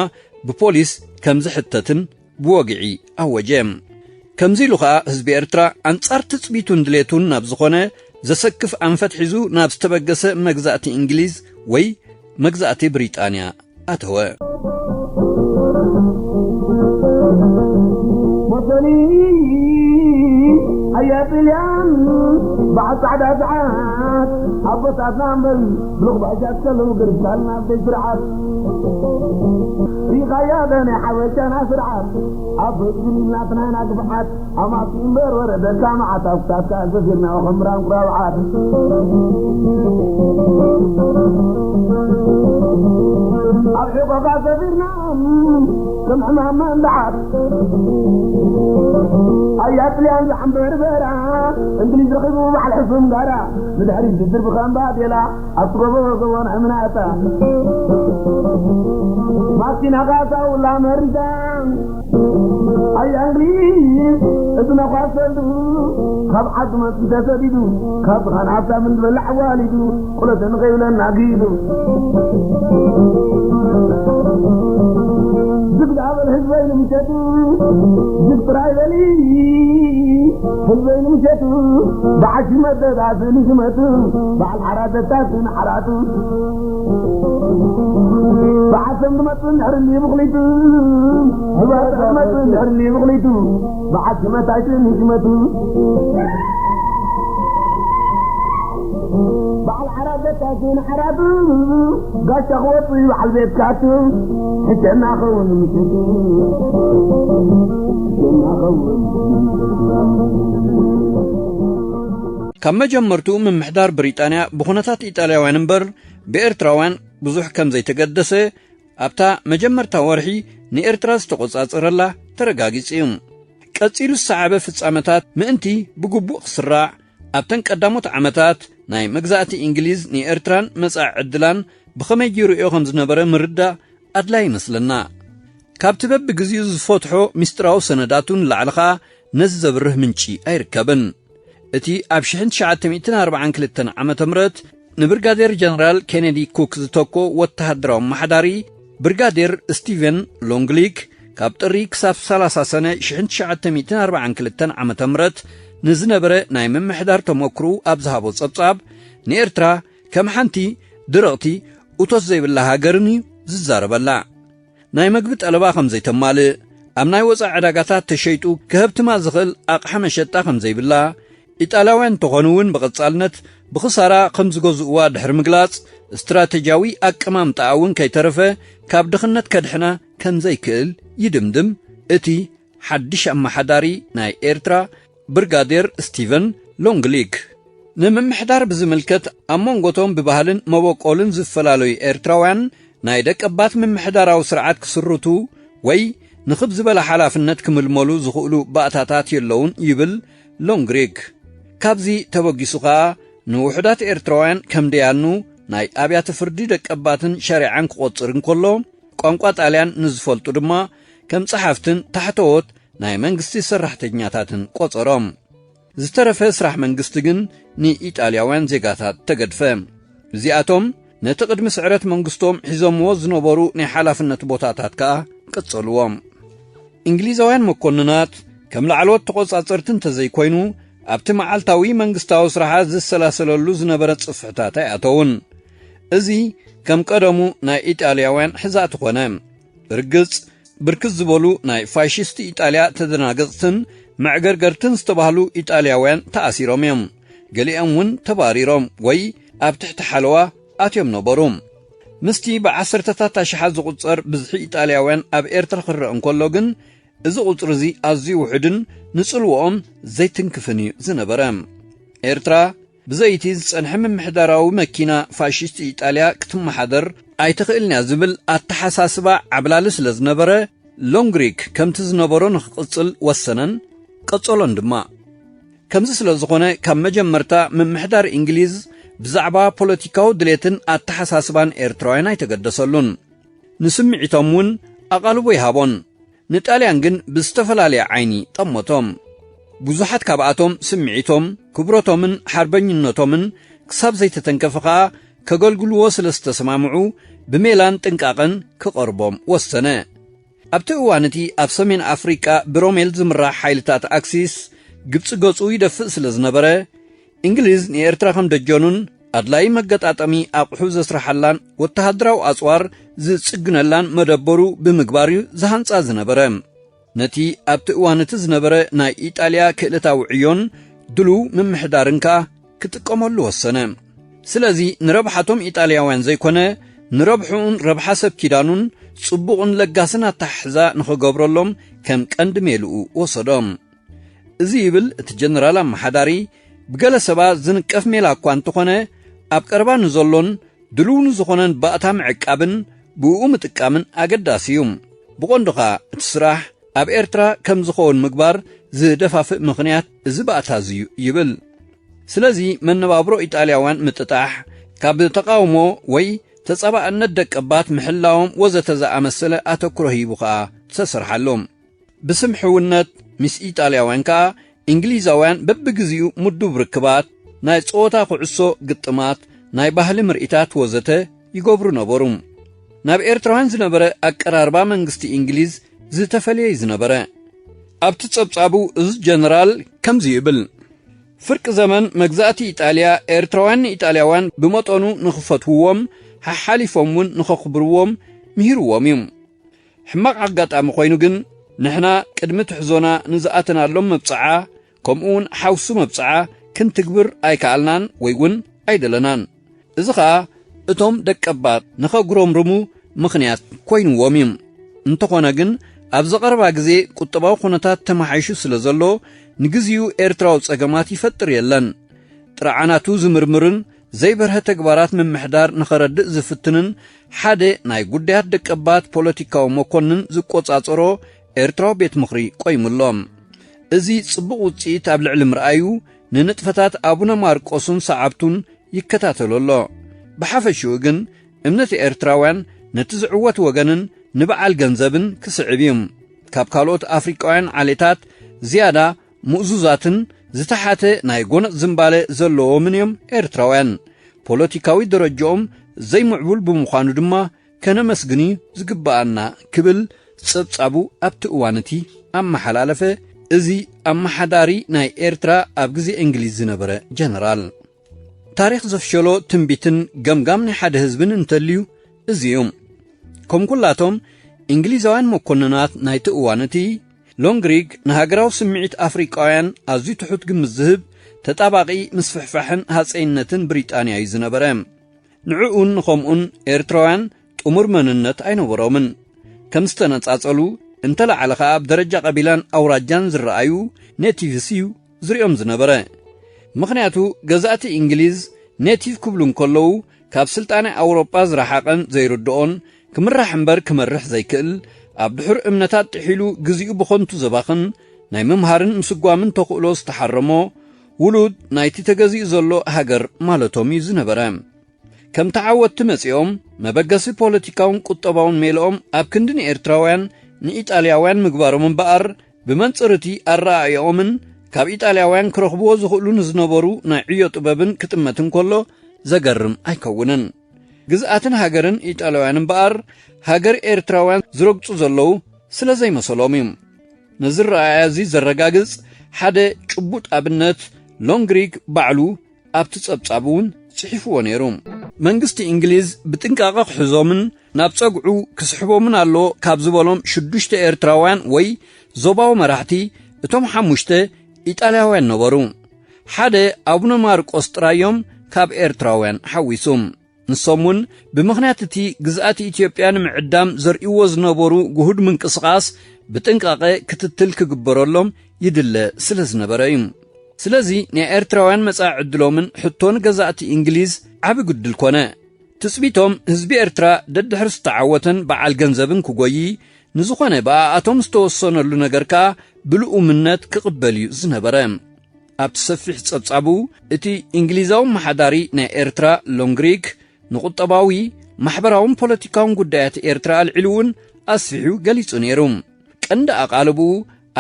ብፖሊስ ከም ዝሕተትን ብወግዒ ኣወጀ። ከምዚ ኢሉ ኸኣ ህዝቢ ኤርትራ ኣንጻር ትጽቢቱን ድሌቱን ናብ ዝኾነ ዘሰክፍ ኣንፈት ሒዙ ናብ ዝተበገሰ መግዛእቲ እንግሊዝ ወይ መግዛእቲ ብሪጣንያ ኣተወ። ሞሶሊኒ ኣያ ጥልያን በዓል ጻዕዳ ሰዓት ኣቦታትና እምበሪ ብልኽ ባሻት ከለዉ ገርሳልና ብዘይ ስርዓት ሪኻያ ዶ ናይ ሓበሻና ስርዓት ኣብ ህዝቢ ናትና ኢና ግፍዓት ኣማሲ እምበር ወረደካ መዓት ኣብ ክሳድካ ሰፊርና ከም ራንቁራ በዓት ኣብ ሕቆኻ ሰፊርና ከም ሕማም መንድዓት ኣያ ጥልያን ዝዓምበር በራ እንግሊዝ ረኺቡ በዓል ሕሱም ጋራ ንድሕሪት ዝድርቢ ከም ባዴላ ኣብ ትጎቦ ጎቦን እምናታ ማኪና ኻታ ውላ መሪዳ ኣያ እንግሊዝ እቲ ነኳሰሉ ካብ ዓዱ መፂ ተሰዲዱ ካብ ብኻን ሃብታምን ዝበላዕ ዋሊዱ ቁለተ ንኸይብለና ጊዱ ዝግዳ በል ህዝበይ ንምሸቱ ዝግ ጥራይ በሊ ህዝበይ ንምሸቱ ብዓሽ መደዳት ንሽመቱ በዓል ዓራተታት ንዓራቱ ብዓሰም ዝመጽእ እንድሕር እንድዩ ብኽሊቱ ዝበረተ ክመጽእ እንድሕር እንድዩ ብኽሊቱ ብዓሽ መታይትን ንሽመቱ በዓል ዓራተታትን ዓራቱ ጋሻ ክወጽእ እዩ በዓል ቤትካቱ ሕሸና ኸውን ምሽቱ ሕሸና ኸውን ካብ መጀመርትኡ ምምሕዳር ብሪጣንያ ብኹነታት ኢጣልያውያን እምበር ብኤርትራውያን ብዙሕ ከም ዘይተገደሰ ኣብታ መጀመርታ ወርሒ ንኤርትራ ዝተቖጻጸረላ ተረጋጊጹ እዩ። ቀጺሉ ዝሰዓበ ፍጻመታት ምእንቲ ብግቡእ ክስራዕ ኣብተን ቀዳሞት ዓመታት ናይ መግዛእቲ እንግሊዝ ንኤርትራን መጻኢ ዕድላን ብኸመይ ይርእዮ ከም ዝነበረ ምርዳእ ኣድላይ ይመስለና። ካብቲ በብግዜኡ ዝፈትሖ ምስጢራዊ ሰነዳቱ ንላዕሊ ኸኣ ነዚ ዘብርህ ምንጪ ኣይርከብን። እቲ ኣብ ሽሕን ትሽዓተ ሚእትን ኣርባዓን ክልተን ዓመተ ምህረት ንብርጋዴር ጀነራል ኬነዲ ኩክ ዝተኮ ወተሃደራዊ ኣመሓዳሪ ብርጋዴር ስቲቨን ሎንግሊክ ካብ ጥሪ ክሳብ ሰላሳ ሰነ ሽሕን ትሽዓተ ሚእትን ኣርባዓን ክልተን ዓመተ ምህረት ንዝነበረ ናይ ምምሕዳር ተመክሮኡ ኣብ ዝሃቦ ጸብጻብ ንኤርትራ ከም ሓንቲ ድርቕቲ እቶት ዘይብላ ሃገርን እዩ ዝዛረበላ። ናይ መግቢ ጠለባ ከም ዘይተማልእ፣ ኣብ ናይ ወጻኢ ዕዳጋታት ተሸይጡ ክህብትማ ዝኽእል ኣቕሓ መሸጣ ከም ዘይብላ፣ ኢጣልያውያን እንተኾኑ እውን ብቐጻልነት ብኽሳራ ከም ዝገዝእዋ ድሕሪ ምግላጽ፣ ስትራተጂያዊ ኣቀማምጣኣ እውን ከይተረፈ ካብ ድኽነት ከድሕና ከም ዘይክእል ይድምድም እቲ ሓድሽ ኣመሓዳሪ ናይ ኤርትራ ብርጋዴር ስቲቨን ሎንግሊክ። ንምምሕዳር ብዝምልከት ኣብ መንጎቶም ብባህልን መበቆልን ዝፈላለዩ ኤርትራውያን ናይ ደቀባት ምምሕዳራዊ ስርዓት ክስርቱ ወይ ንኽብ ዝበለ ሓላፍነት ክምልመሉ ዝኽእሉ ባእታታት የለውን ይብል ሎንግሪክ። ካብዚ ተበጊሱ ኸኣ ንውሑዳት ኤርትራውያን ከም ደያኑ ናይ ኣብያተ ፍርዲ ደቀባትን ሸሪዓን ክቖጽር እንከሎ፣ ቋንቋ ጣልያን ንዝፈልጡ ድማ ከም ጸሓፍትን ታሕተዎት ናይ መንግስቲ ሰራሕተኛታትን ቆጸሮም። ዝተረፈ ስራሕ መንግስቲ ግን ንኢጣልያውያን ዜጋታት ተገድፈ። እዚኣቶም ነቲ ቅድሚ ስዕረት መንግስቶም ሒዞምዎ ዝነበሩ ናይ ሓላፍነት ቦታታት ከኣ ቀጸልዎም። እንግሊዛውያን መኮንናት ከም ላዕለዎት ተቖጻጸርቲ እንተዘይኮይኑ፣ ኣብቲ መዓልታዊ መንግስታዊ ስራሓት ዝሰላሰለሉ ዝነበረ ጽፍሕታት ኣይኣተውን። እዚ ከም ቀደሙ ናይ ኢጣልያውያን ሕዛእቲ ኮነ። ብርግጽ፣ ብርክት ዝበሉ ናይ ፋሽስት ኢጣልያ ተደናገጽትን መዕገርገርትን ዝተባህሉ ኢጣልያውያን ተኣሲሮም እዮም። ገሊኦም እውን ተባሪሮም ወይ ኣብ ትሕቲ ሓለዋ ኣትዮም ነበሩ። ምስቲ ብዓሰርተታት ኣሽሓት ዝቑጸር ብዝሒ ኢጣልያውያን ኣብ ኤርትራ ክረአ እንከሎ ግን፣ እዚ ቁጽሪ እዚ ኣዝዩ ውሑድን ንጽልዋኦም ዘይትንክፍን እዩ ዝነበረ። ኤርትራ ብዘይቲ ዝጸንሐ ምምሕዳራዊ መኪና ፋሽስት ኢጣልያ ክትመሓደር ኣይትኽእልን እያ ዝብል ኣተሓሳስባ ዓብላሊ ስለ ዝነበረ፣ ሎንግሪክ ከምቲ ዝነበሮ ንኽቕጽል ወሰነን፣ ቀጸሎን ድማ። ከምዚ ስለ ዝኾነ፣ ካብ መጀመርታ ምምሕዳር እንግሊዝ ብዛዕባ ፖለቲካዊ ድሌትን ኣተሓሳስባን ኤርትራውያን ኣይተገደሰሉን። ንስምዒቶም እውን ኣቓልቦ ይሃቦን። ንጣልያን ግን ብዝተፈላለየ ዓይኒ ጠመቶም። ብዙሓት ካብኣቶም ስምዒቶም፣ ክብረቶምን ሓርበኝነቶምን ክሳብ ዘይተተንከፈ ኸኣ፣ ከገልግልዎ ስለ ዝተሰማምዑ፣ ብሜላን ጥንቃቐን ክቐርቦም ወሰነ። ኣብቲ እዋን እቲ ኣብ ሰሜን ኣፍሪቃ ብሮሜል ዝምራሕ ሓይልታት ኣክሲስ ግብጺ ገጹ ይደፍእ ስለ ዝነበረ፣ እንግሊዝ ንኤርትራ ከም ደጀኑን ኣድላዪ መገጣጠሚ ኣቑሑ ዘስርሓላን ወተሃደራዊ ኣጽዋር ዝጽግነላን መደበሩ ብምግባር እዩ ዝሃንጻ ዝነበረ። ነቲ ኣብቲ እዋን እቲ ዝነበረ ናይ ኢጣልያ ክእለታዊ ዕዮን ድሉው ምምሕዳርን ከኣ ክጥቀመሉ ወሰነ። ስለዚ ንረብሓቶም ኢጣልያውያን ዘይኮነ፣ ንረብሕኡን ረብሓ ሰብ ኪዳኑን ጽቡቕን ለጋስን ኣተሓሕዛ ንኽገብረሎም ከም ቀንዲ ሜልኡ ወሰዶ። እዚ ይብል እቲ ጀነራል ኣመሓዳሪ፣ ብገለ ሰባት ዝንቀፍ ሜላ እኳ እንተኾነ፣ ኣብ ቀረባ ንዘሎን ድሉው ንዝኾነን ባእታ ምዕቃብን ብእኡ ምጥቃምን ኣገዳሲ እዩ። ብቐንዱ ኸኣ እቲ ስራሕ ኣብ ኤርትራ ከም ዝኸውን ምግባር ዝደፋፍእ ምኽንያት እዚ ባእታ እዚ እዩ ይብል። ስለዚ መነባብሮ ኢጣልያውያን ምጥጣሕ፣ ካብ ተቓውሞ ወይ ተጻባእነት ደቀባት ምሕላዎም ወዘተ ዝኣመሰለ ኣተኩሮ ሂቡ ኸኣ ተሰርሓሉ። ብስም ሕውነት ምስ ኢጣልያውያን ከኣ እንግሊዛውያን በብግዜኡ ምዱብ ርክባት፣ ናይ ጸወታ ኩዕሶ ግጥማት፣ ናይ ባህሊ ምርኢታት ወዘተ ይገብሩ ነበሩ። ናብ ኤርትራውያን ዝነበረ ኣቀራርባ መንግስቲ እንግሊዝ ዝተፈልየ እዩ ዝነበረ። ኣብቲ ጸብጻቡ እዚ ጀነራል ከምዚ ይብል፣ ፍርቂ ዘመን መግዛእቲ ኢጣልያ ኤርትራውያን ንኢጣልያውያን ብመጠኑ ንኽፈትውዎም፣ ሓሓሊፎም እውን ንኸኽብርዎም ምሂርዎም እዩ። ሕማቕ ኣጋጣሚ ኮይኑ ግን፣ ንሕና ቅድሚ ትሕዞና ንዝኣተናሎም መብጽዓ፣ ከምኡውን ሓውሲ መብጽዓ ክንትግብር ኣይከኣልናን ወይ እውን ኣይደለናን። እዚ ኸኣ እቶም ደቀባት ንኸጉረምርሙ ምኽንያት ኮይንዎም እዩ። እንተኾነ ግን፣ ኣብዚ ቀረባ ግዜ ቁጠባዊ ኩነታት ተመሓይሹ ስለ ዘሎ፣ ንግዚኡ ኤርትራዊ ጸገማት ይፈጥር የለን። ጥርዓናቱ ዝምርምርን ዘይበርሀ ተግባራት ምምሕዳር ንኸረድእ ዝፍትንን ሓደ ናይ ጉዳያት ደቀባት ፖለቲካዊ መኮንን ዝቆጻጸሮ ኤርትራዊ ቤት ምኽሪ ቆይሙ ኣሎ። እዚ ጽቡቕ ውጽኢት ኣብ ልዕሊ ምርኣዩ፣ ንንጥፈታት ኣቡነ ማርቆስን ሰዓብቱን ይከታተሎ ኣሎ። ብሓፈሽኡ ግን፣ እምነት ኤርትራውያን ነቲ ዝዕወት ወገንን ንበዓል ገንዘብን ክስዕብ እዩ። ካብ ካልኦት ኣፍሪቃውያን ዓሌታት ዝያዳ ምእዙዛትን ዝተሓተ ናይ ጎነጽ ዝንባለ ዘለዎምን እዮም ኤርትራውያን። ፖለቲካዊ ደረጃኦም ዘይምዕቡል ብምዃኑ ድማ ከነመስግን እዩ ዝግብኣና ክብል ጸብጻቡ ኣብቲ እዋን እቲ ኣመሓላለፈ። እዚ ኣመሓዳሪ ናይ ኤርትራ ኣብ ግዜ እንግሊዝ ዝነበረ ጀነራል። ታሪኽ ዘፍሸሎ ትንቢትን ገምጋም ናይ ሓደ ህዝብን እንተልዩ እዚ እዩ። ከም ኩላቶም እንግሊዛውያን መኮንናት ናይቲ እዋን እቲ፣ ሎንግሪግ ንሃገራዊ ስምዒት ኣፍሪቃውያን ኣዝዩ ትሑት ግምት ዝህብ ተጣባቒ ምስፍሕፋሕን ሃጸይነትን ብሪጣንያ እዩ ዝነበረ። ንዕኡን ንኸምኡን ኤርትራውያን ጥሙር መንነት ኣይነበሮምን። ከም ዝተነጻጸሉ እንተለዓለ ኸኣ፣ ኣብ ደረጃ ቀቢላን ኣውራጃን ዝረኣዩ ኔቲቭስ እዩ ዝርእዮም ዝነበረ። ምኽንያቱ፣ ገዛእቲ እንግሊዝ ኔቲቭ ክብሉ እንከለዉ፣ ካብ ስልጣነ ኣውሮጳ ዝረሓቐን ዘይርድኦን፣ ክምራሕ እምበር ክመርሕ ዘይክእል፣ ኣብ ድሑር እምነታት ጥሒሉ፣ ግዜኡ ብኸንቱ ዘባኽን፣ ናይ ምምሃርን ምስጓምን ተኽእሎ ዝተሓረሞ፣ ውሉድ ናይቲ ተገዚኡ ዘሎ ሃገር ማለቶም እዩ ዝነበረ። ከም ተዓወትቲ መጺኦም፣ መበገሲ ፖለቲካውን ቁጠባውን ሜልኦም ኣብ ክንዲ ንኤርትራውያን፣ ንኢጣልያውያን ምግባሮም እምበኣር፣ ብመንጽር እቲ ኣረኣእያኦምን ካብ ኢጣልያውያን ክረኽብዎ ዝኽእሉ ንዝነበሩ ናይ ዕዮ ጥበብን ክጥመት እንከሎ ዘገርም ኣይከውንን። ግዝኣትን ሃገርን ኢጣልያውያን እምበኣር፣ ሃገር ኤርትራውያን ዝረግጹ ዘለዉ ስለ ዘይመሰሎም እዩ። ነዚ ረኣያ እዚ ዘረጋግጽ ሓደ ጭቡጥ ኣብነት ሎንግሪክ ባዕሉ ኣብቲ ጸብጻብ እውን ጽሒፍዎ ነይሩ። መንግስቲ እንግሊዝ ብጥንቃቐ ክሕዞምን ናብ ጸግዑ ክስሕቦምን ኣለዎ ካብ ዝበሎም ሽዱሽተ ኤርትራውያን ወይ ዞባዊ መራሕቲ፣ እቶም ሓሙሽተ ኢጣልያውያን ነበሩ። ሓደ ኣቡነ ማርቆስ ጥራዮም ካብ ኤርትራውያን ሓዊሱ። ንሶም እውን ብምኽንያት እቲ ግዝኣት ኢትዮጵያ ንምዕዳም ዘርእይዎ ዝነበሩ ግሁድ ምንቅስቓስ ብጥንቃቐ ክትትል ክግበረሎም ይድለ ስለ ዝነበረ እዩ። ስለዚ ናይ ኤርትራውያን መጻኢ ዕድሎምን ሕቶ ንገዛእቲ እንግሊዝ ዓቢ ግድል ኮነ። ትጽቢቶም ህዝቢ ኤርትራ ደድሕሪ ዝተዓወተን በዓል ገንዘብን ክጎዪ፣ ንዝኾነ ብኣኣቶም ዝተወሰነሉ ነገር ከኣ ብልኡምነት ክቕበል እዩ ዝነበረ። ኣብቲ ሰፊሕ ጸብጻቡ፣ እቲ እንግሊዛዊ ኣመሓዳሪ ናይ ኤርትራ ሎንግሪክ ንቁጠባዊ፣ ማሕበራውን ፖለቲካውን ጉዳያት ኤርትራ ኣልዒሉ እውን ኣስፊሑ ገሊጹ ነይሩ። ቀንዲ ኣቓልብኡ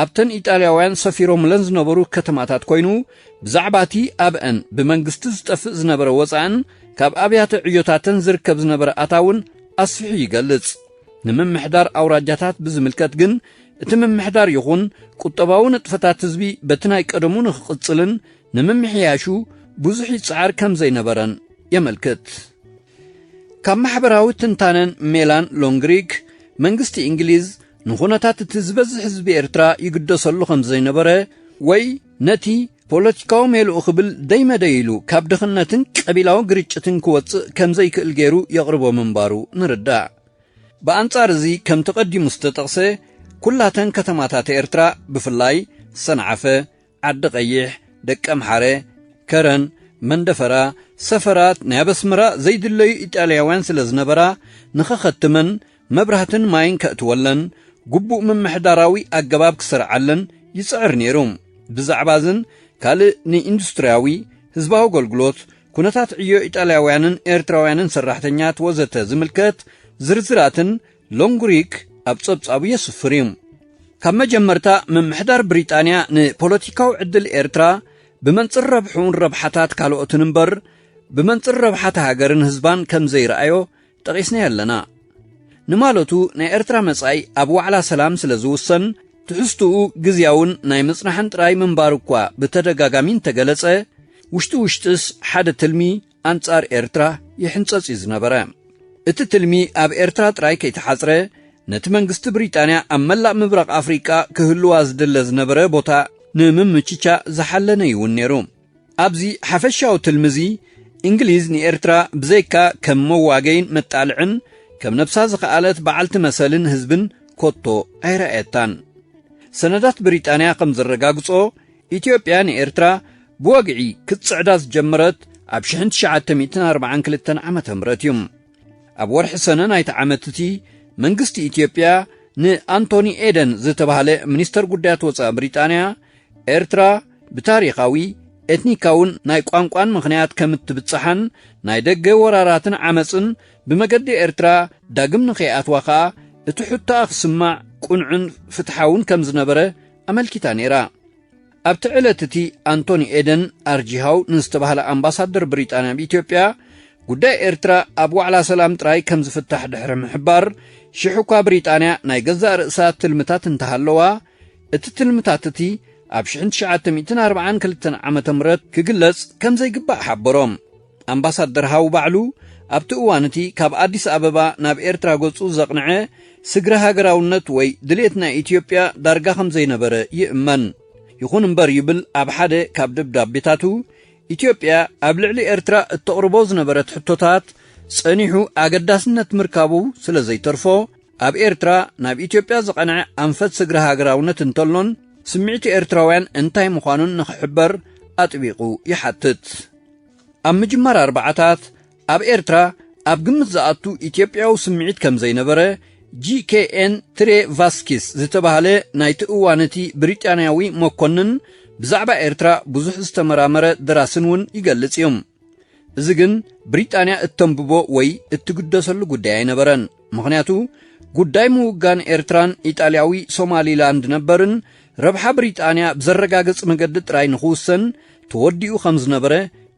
ኣብተን ኢጣልያውያን ሰፊሮምለን ዝነበሩ ከተማታት ኮይኑ፣ ብዛዕባ እቲ ኣብአን ብመንግስቲ ዝጠፍእ ዝነበረ ወጻእን ካብ ኣብያተ ዕዮታተን ዝርከብ ዝነበረ ኣታውን ኣስፊሑ ይገልጽ። ንምምሕዳር ኣውራጃታት ብዝምልከት ግን፣ እቲ ምምሕዳር ይኹን ቁጠባዊ ንጥፈታት ህዝቢ በቲ ናይ ቀደሙ ንኽቕጽልን ንምምሕያሹ ብዙሕ ይጽዓር ከም ዘይነበረን የመልክት። ካብ ማሕበራዊ ትንታነን ሜላን ሎንግሪክ፣ መንግስቲ እንግሊዝ ንኹነታት እቲ ዝበዝሕ ህዝቢ ኤርትራ ይግደሰሉ ከም ዘይነበረ ወይ ነቲ ፖለቲካዊ ሜልኡ ክብል ደይመደይ ኢሉ ካብ ድኽነትን ቀቢላዊ ግርጭትን ክወጽእ ከም ዘይክእል ገይሩ የቕርቦ ምንባሩ ንርዳእ። ብኣንጻር እዚ፣ ከምቲ ቀዲሙ ዝተጠቕሰ፣ ኩላተን ከተማታት ኤርትራ፣ ብፍላይ ሰንዓፈ፣ ዓዲ ቀይሕ፣ ደቀምሓረ፣ ከረን፣ መንደፈራ፣ ሰፈራት ናይ ኣብ ኣስመራ ዘይድለዩ ኢጣልያውያን ስለ ዝነበራ፣ ንኸኸትመን መብራህትን ማይን ከእትወለን፣ ግቡእ ምምሕዳራዊ ኣገባብ ክሰርዓለን ይጽዕር ነይሩ። ብዛዕባ እዝን ካልእ ንኢንዱስትርያዊ፣ ህዝባዊ ኣገልግሎት፣ ኩነታት ዕዮ ኢጣልያውያንን ኤርትራውያንን ሰራሕተኛት ወዘተ ዝምልከት ዝርዝራትን ሎንግሪክ ኣብ ጸብጻቡ የስፍር እዩ። ካብ መጀመርታ ምምሕዳር ብሪጣንያ ንፖለቲካዊ ዕድል ኤርትራ ብመንጽር ረብሕኡን ረብሓታት ካልኦትን እምበር፣ ብመንጽር ረብሓት ሃገርን ህዝባን ከም ዘይረኣዮ ጠቒስናዮ ኣለና። ንማለቱ ናይ ኤርትራ መጻኢ ኣብ ዋዕላ ሰላም ስለ ዝውሰን፣ ትሕዝትኡ ግዝያውን ናይ ምጽናሕን ጥራይ ምንባሩ እኳ ብተደጋጋሚ እንተገለጸ፣ ውሽጢ ውሽጥስ ሓደ ትልሚ ኣንጻር ኤርትራ ይሕንጸጽ እዩ ዝነበረ። እቲ ትልሚ ኣብ ኤርትራ ጥራይ ከይተሓጽረ፣ ነቲ መንግስቲ ብሪጣንያ ኣብ መላእ ምብራቕ ኣፍሪቃ ክህልዋ ዝደለ ዝነበረ ቦታ ንምምችቻ ዝሓለነ እዩ እውን ነይሩ። ኣብዚ ሓፈሻዊ ትልሚ እዚ፣ እንግሊዝ ንኤርትራ ብዘይካ ከም መዋገይን መጣልዕን፣ ከም ነብሳ ዝኸኣለት በዓልቲ መሰልን ህዝብን ኮቶ ኣይረኣየታን። ሰነዳት ብሪጣንያ ከም ዘረጋግጾ፣ ኢትዮጵያ ንኤርትራ ብወግዒ ክትጽዕዳ ዝጀመረት ኣብ ሽሕን ትሽዓተ ሚእትን ኣርባዓን ክልተን ዓመተ ምህረት እዩ። ኣብ ወርሒ ሰነ ናይቲ ዓመት እቲ፣ መንግስቲ ኢትዮጵያ ንኣንቶኒ ኤደን ዝተባህለ ሚኒስተር ጉዳያት ወጻኢ ብሪጣንያ፣ ኤርትራ ብታሪኻዊ፣ ኤትኒካውን ናይ ቋንቋን ምኽንያት ከም እትብጽሓን፣ ናይ ደገ ወራራትን ዓመጽን ብመገዲ ኤርትራ ዳግም ንኸይኣትዋ ኸኣ፣ እቲ ሕቶኣ ክስማዕ ቅኑዕን ፍትሓውን ከም ዝነበረ ኣመልኪታ ነይራ። ኣብቲ ዕለት እቲ፣ ኣንቶኒ ኤደን ኣርጂሃው ንዝተባህለ ኣምባሳደር ብሪጣንያ ኣብ ኢትዮጵያ፣ ጉዳይ ኤርትራ ኣብ ዋዕላ ሰላም ጥራይ ከም ዝፍታሕ ድሕሪ ምሕባር፣ ሽሕ እኳ ብሪጣንያ ናይ ገዛእ ርእሳ ትልምታት እንተሃለዋ፣ እቲ ትልምታት እቲ ኣብ ሽሕን ትሽዓተ ሚእትን ኣርባዓን ክልተን ዓመተ ምህረት ክግለጽ ከም ዘይግባእ ሓበሮም። ኣምባሳደር ሃው ባዕሉ ኣብቲ እዋን እቲ ካብ ኣዲስ ኣበባ ናብ ኤርትራ ገጹ ዘቕንዐ ስግረ ሃገራውነት ወይ ድሌት ናይ ኢትዮጵያ ዳርጋ ከም ዘይነበረ ይእመን። ይኹን እምበር ይብል ኣብ ሓደ ካብ ደብዳቤታቱ፣ ኢትዮጵያ ኣብ ልዕሊ ኤርትራ እተቕርቦ ዝነበረት ሕቶታት ጸኒሑ ኣገዳስነት ምርካቡ ስለ ዘይተርፎ፣ ኣብ ኤርትራ ናብ ኢትዮጵያ ዝቐንዐ ኣንፈት ስግረ ሃገራውነት እንተሎን ስምዒት ኤርትራውያን እንታይ ምዃኑን ንኽሕበር ኣጥቢቑ ይሓትት። ኣብ ምጅማር ኣርባዓታት ኣብ ኤርትራ ኣብ ግምት ዝኣቱ ኢትዮጵያዊ ስምዒት ከም ዘይነበረ፣ ጂ ኬ ኤን ትሬ ቫስኪስ ዝተባህለ ናይቲ እዋን እቲ ብሪጣንያዊ መኮንን ብዛዕባ ኤርትራ ብዙሕ ዝተመራመረ ደራስን እውን ይገልጽ እዩ። እዚ ግን ብሪጣንያ እተንብቦ ወይ እትግደሰሉ ጉዳይ ኣይነበረን። ምኽንያቱ ጉዳይ ምውጋን ኤርትራን ኢጣልያዊ ሶማሊላንድ ነበርን ረብሓ ብሪጣንያ ብዘረጋግጽ መገዲ ጥራይ ንኽውሰን ተወዲኡ ከም ዝነበረ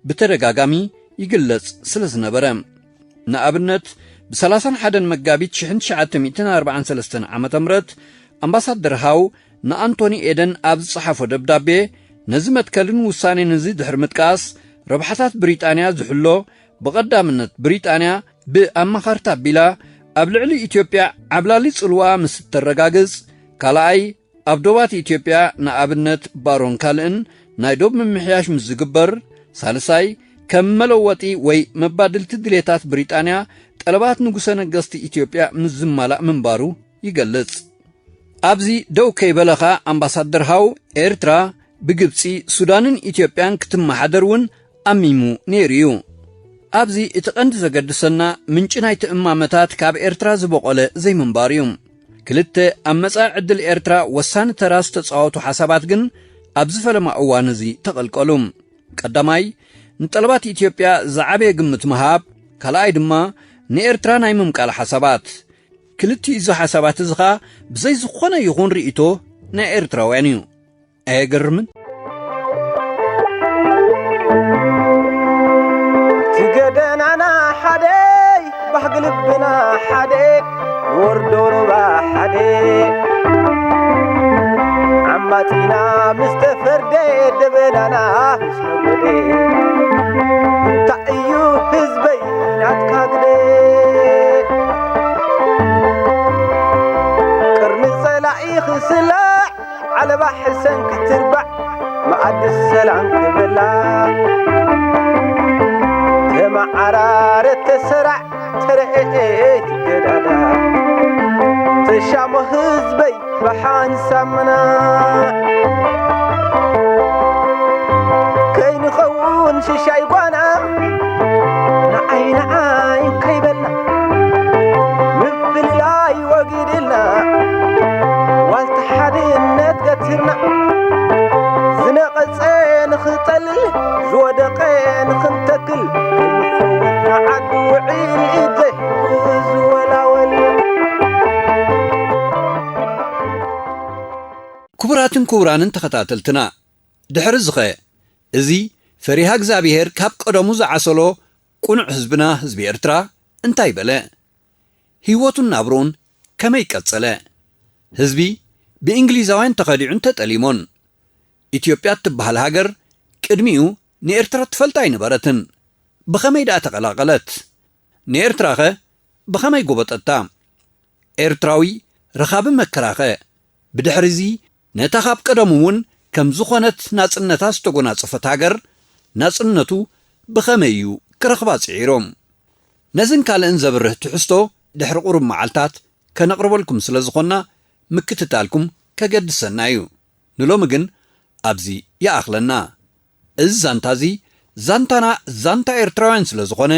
ብተደጋጋሚ ይግለጽ ስለ ዝነበረ። ንኣብነት፣ ብ ሰላሳን ሓደን መጋቢት ሽሕን ትሽዓተ ሚእትን ኣርባዓን ሰለስተን ዓመተ ምህረት ኣምባሳደር ሃው ንኣንቶኒ ኤደን ኣብ ዝጸሓፎ ደብዳቤ፣ ነዚ መትከልን ውሳኔን እዚ ድሕሪ ምጥቃስ፣ ረብሓታት ብሪጣንያ ዝሕሎ፣ ብቐዳምነት ብሪጣንያ ብኣማኻርታ ኣቢላ ኣብ ልዕሊ ኢትዮጵያ ዓብላሊ ጽልዋ ምስ እተረጋግጽ፣ ካልኣይ ኣብ ዶባት ኢትዮጵያ ንኣብነት ባሮን ካልእን ናይ ዶብ ምምሕያሽ ምስ ዝግበር፣ ሳልሳይ ከም መለወጢ ወይ መባድልቲ ድሌታት ብሪጣንያ ጠለባት ንጉሰ ነገስቲ ኢትዮጵያ ምስ ዝማላእ ምንባሩ ይገልጽ። ኣብዚ ደው ከይበለ ኸኣ ኣምባሳደር ሃው ኤርትራ ብግብጺ፣ ሱዳንን ኢትዮጵያን ክትመሓደር እውን ኣሚሙ ነይሩ እዩ። ኣብዚ እቲ ቀንዲ ዘገድሰና ምንጪ ናይቲ እማመታት ካብ ኤርትራ ዝበቖለ ዘይምንባሩ እዩ። ክልተ ኣብ መጻኢ ዕድል ኤርትራ ወሳኒ ተራ ዝተጻወቱ ሓሳባት ግን ኣብዚ ፈለማ እዋን እዚ ተቐልቀሉ። ቀዳማይ፣ ንጠለባት ኢትዮጵያ ዝዓበየ ግምት ምሃብ፣ ካልኣይ ድማ ንኤርትራ ናይ ምምቃል ሓሳባት። ክልቲኡ እዚ ሓሳባት እዚ ኸኣ ብዘይ ዝኾነ ይኹን ርእይቶ ናይ ኤርትራውያን እዩ። ኣየገርምን? ትገደናና ሓደ፣ ባህጊ ልብና ሓደ፣ ወርዶ ሩባ ሓደ። ዓማጺና ምስ ተፈርደ፣ ደበናና ምስ ነጎደ፣ እንታይ እዩ ህዝበይ ናትካ ግደ? ቅርኒ ጸላኢ ክስላዕ፣ ዓለባ ሕሰን ክትርባዕ፣ መኣዲ ሰላም ክበላዕ። ተመዓራረ፣ ተሰራዕ፣ ተረኤ፣ ትገዳዳ። ተሻሞ ህዝበይ ብሓንሳብ ምና፣ ከይንኸውን ሽሻይ ጓና፣ ንዓይ ንዓይ ከይበልና፣ ምፍልላይ ወጊድልና፣ ዋልታ ሓድነት ገቲርና፣ ዝነቐጸ ንኽጠልል፣ ዝወደቐ ንኽንተክል፣ ከይንኸውን ንዓዱ ውዒል፣ ኢድ ዘይሕዝ ወላወል። ክቡራትን ክቡራንን ተኸታተልትና፣ ድሕሪ ዝኸ እዚ ፈሪሃ እግዚኣብሄር ካብ ቀደሙ ዝዓሰሎ ቅኑዕ ህዝብና፣ ህዝቢ ኤርትራ እንታይ በለ? ህይወቱን ናብርኡን ከመይ ቀጸለ? ህዝቢ ብእንግሊዛውያን ተኸዲዑን ተጠሊሞን። ኢትዮጵያ እትበሃል ሃገር ቅድሚኡ ንኤርትራ ትፈልጣ ኣይነበረትን። ብኸመይ ደኣ ተቐላቐለት? ንኤርትራኸ ብኸመይ ጎበጠታ? ኤርትራዊ ረኻቢ መከራኸ? ብድሕሪዚ ነታ ካብ ቀደሙ እውን ከም ዝኾነት ናጽነታ ዝተጎናጸፈት ሃገር ናጽነቱ ብኸመይ እዩ ክረኽባ ጽዒሮም? ነዝን ካልእን ዘብርህ ትሕዝቶ ድሕሪ ቁሩብ መዓልታት ከነቕርበልኩም ስለ ዝኾንና ምክትታልኩም ከገድሰና እዩ። ንሎሚ ግን ኣብዚ ይኣኽለና። እዚ ዛንታ እዚ ዛንታና ዛንታ ኤርትራውያን ስለ ዝኾነ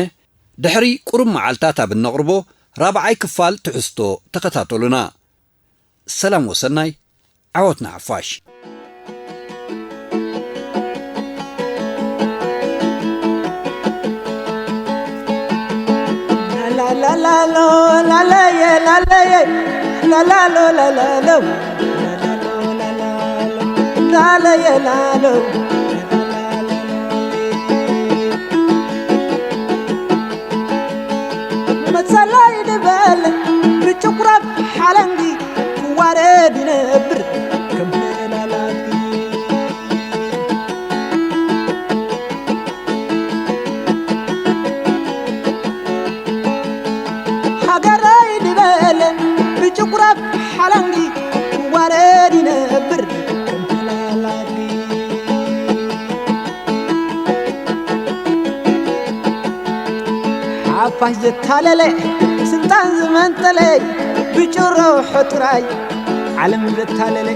ድሕሪ ቁሩብ መዓልታት ኣብ እነቕርቦ ራብዓይ ክፋል ትሕዝቶ ተኸታተሉና። ሰላም ወሰናይ፣ ዓወት ንሓፋሽ። ላላላሎ ላለየ ላለየ ላላሎ ላላሎ ላለየ ላሎ መሰላይ ድበል ብጭቁራብ ሓለንጊ ክዋረድ ይነብር ከም ተላላኪ ሃገረይ ድበል ብጭቁራብ ሓለንጊ ክዋረድ ይነብር ከም ተላላኪ ሓፋሽ ዘታለለ ስልጣን ዝመንጠለ ብጭሮ ሕጥራይ ዓለም ዘታለለ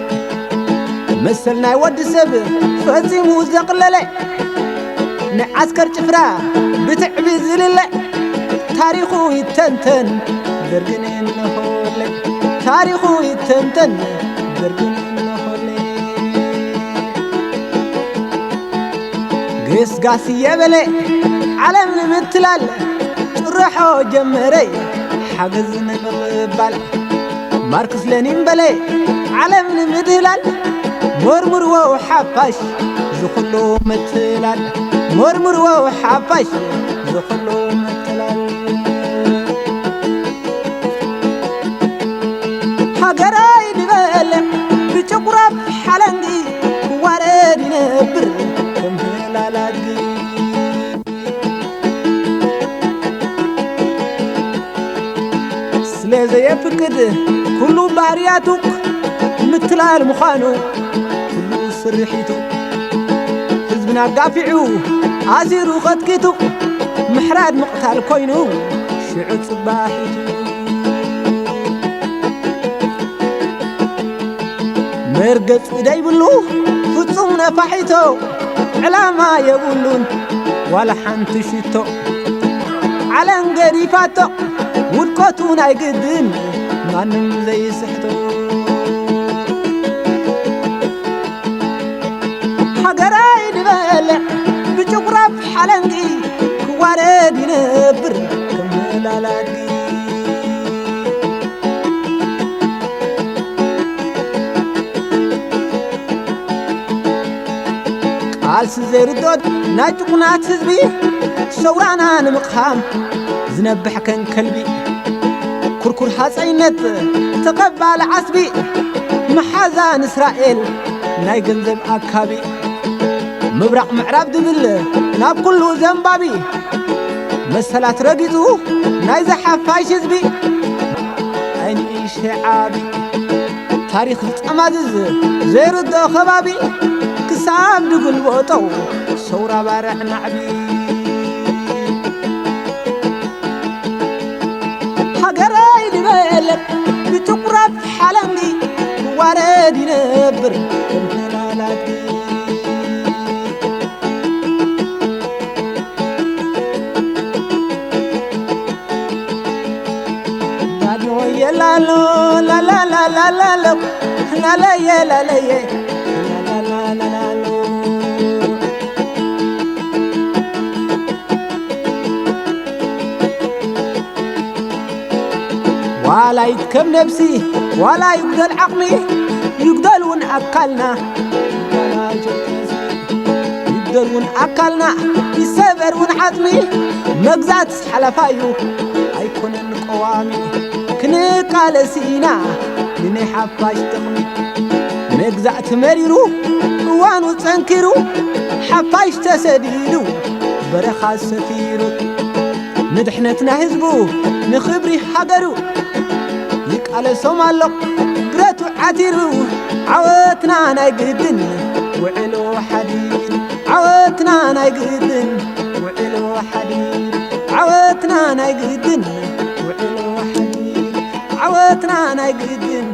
መሰል ናይ ወዲ ሰብ ፈጺሙ ዘቕለለ ንዓስከር ጭፍራ ብትዕቢ ዝልለ ታሪኹ ይተንተን ደርግን እንሆለ ታሪኹ ይተንተን ደርግን እንሆለ ገስጋስ እየ በለ ዓለም ንምትላል፣ ጭረሖ ጀመረ ሓገዝ ንምቕባል። ማርክስ ለኒን በለ ዓለም ንምድህላል፣ መርምርዎ ሓፋሽ ዝኹሉ ምትላል፣ መርምርዎ ሓፋሽ ዝኹሉ ምትላል። ሃገረይ ዝበልዕ ብጭጉራፍ ሓለንጊ ክዋረድ ይነብር ከም ህላል ኣድጊ። ስለ ዘየፍቅድ ኩሉ ባህርያቱ ምትላል ምዃኑ፣ ኩሉ ስርሒቱ ህዝብና ኣጋፊዑ ኣሲሩ ቐጥቂጡ፣ ምሕራድ ምቕታል ኮይኑ ሽዑ ጽባሒቱ። መርገጺ ደይብሉ ፍጹም ነፋሒቶ፣ ዕላማ የብሉን ዋላ ሓንቲ ሽቶ። ዓለም ገዲፋቶ ውድቀቱ ናይ ግድን ማንም ዘይስሕቶ። ሃገረይ ዝበልዕ ብጭጉራፍ ሓለንጊ ክዋረድ ይነብር ከም ህላል ኣድጊ። ቃልሲ ዘይርዶት ናይ ጭቁናት ህዝቢ፣ ሰውራና ንምቕሃም ዝነብሕ ከን ከልቢ። ኩርኩር ሃፀይነት ተቐባሊ ዓስቢ፣ መሓዛ ንእስራኤል ናይ ገንዘብ ኣካቢ። ምብራቕ ምዕራብ ድብል ናብ ኩሉ ዘንባቢ፣ መሰላት ረጊጹ ናይዚ ሓፋሽ ህዝቢ። ኣይንእሽተይ ዓቢ ታሪኽ ዝጠማዝዝ ዘይርድኦ ከባቢ፣ ክሳብ ድግልበጦ ሰውራ ባርዕ ናዕቢ። ሃገረይ ዝበልዕ ብጭቁራፍ ሓለንጊ ክዋረድ ይነብር ከም ህላል ኣድጊ። ላሎ የላሎ ላላላላላሎ ላለየ ላለየ ላላላላሎ። ዋላ ይድከም ነብሲ ዋላ ይጉደል ዓቕሚ፣ ይጉደል እውን ኣካልና፣ ይጉደል እውን ኣካልና፣ ይሰበር እውን ዓጽሚ፣ መግዛእትስ ሓለፋ እዩ ኣይኮነን ቀዋሚ። ክንቃለስ ኢና ንናይ ሓፋሽ ጥቕሚ። መግዛእቲ መሪሩ እዋኑ ጸንኪሩ፣ ሓፋሽ ተሰዲዱ በረኻ ሰፊሩ፣ ንድሕነትና ህዝቡ ንኽብሪ ሃገሩ ይቃለሶም ኣሎ ብረቱ ዓቲሩ። ዓወትና ናይ ግድን ውዕሎ ሓዲር፣ ዓወትና ናይ ግድን ውዕሎ ሓዲር፣ ዓወትና ናይ ግድን ውዕሎ ሓዲር፣ ዓወትና ናይ ግድን